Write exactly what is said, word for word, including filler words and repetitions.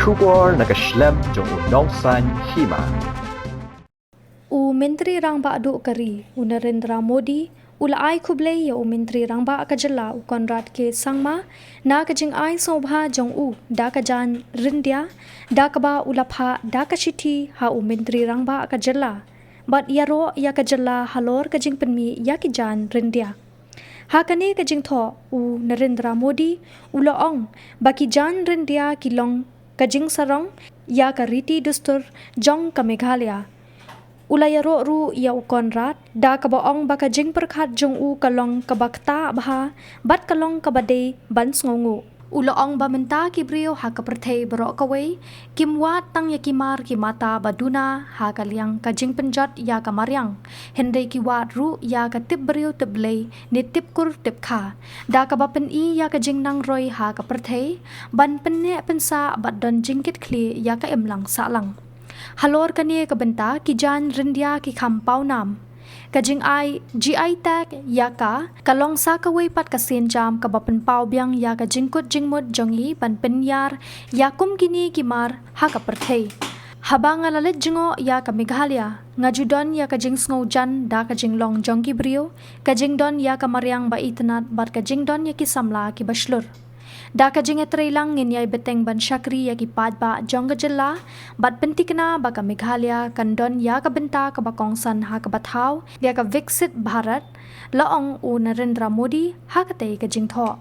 Khubor na ka shlem jong u nongsan hima. U Myntri Rangbah Duh ka ri, u Narendra Modi, u la ai khublei ïa u Myntri Rangbah ka jylla, u Conrad K Sangma, na ka jingai sngewbha jong u da ka jaiñ ryndia, da kaba u la phah da ka shithi ha u Myntri Rangbah ka jylla, bad ïaroh ïa ka jylla halor ka jingpynmih ïa ki jaiñ ryndia. Ha kane ka jingthoh, u Narendra Modi u la ong ba ki jaiñ ryndia ki long ka jingsarong ïa ka riti dustur jong ka Meghalaya. U la ïaroh ruh ïa u Conrad da kaba ong ba ka jingpyrkhat jong u ka long kaba ktah bha bad ka long kaba dei ban sngewnguh. U la ong ba mynta ki briew ha ka pyrthei baroh kawei kim wad tang ïa ki mar ki mata ba duna ha ka liang ka jingpynjot ïa ka mariang, hynrei ki wad ruh ïa ka tip briew tip Blei ne tip kur tip kha, da kaba pyni ïa ka jingnang roi ha ka pyrthei ban pynneh pynsah bad don jingkitkhlieh ïa ka imlang sahlang. Halor kane ka bynta ki jaiñ ryndia ki kham pawnam. Ka jingai G I tag ïa ka ka long sa kawei pat ka sienjam kaba pynpaw biang ïa ka jingkut jingmut jong ngi ban pynïar ïa kum kine ki mar ha ka pyrthei. Haba nga la leit jngoh ïa ka Meghalaya, nga ju don ïa ka jingsngewjan da ka jinglong jong ki briew, ka jingdon ïa ka mariang ba itynnad bad ka jingdon ïa ki samla kiba shlur. Da ka jingïatreilang ngin ïai bteng ban shakri ïa ki paidbah jong ka jylla bad pynthikna ba ka Meghalaya kan don ïa ka bynta kaba kongsan ha kaba thaw ïa ka Viksit Bharat, la ong u Narendra Modi ha katei ka jingthoh.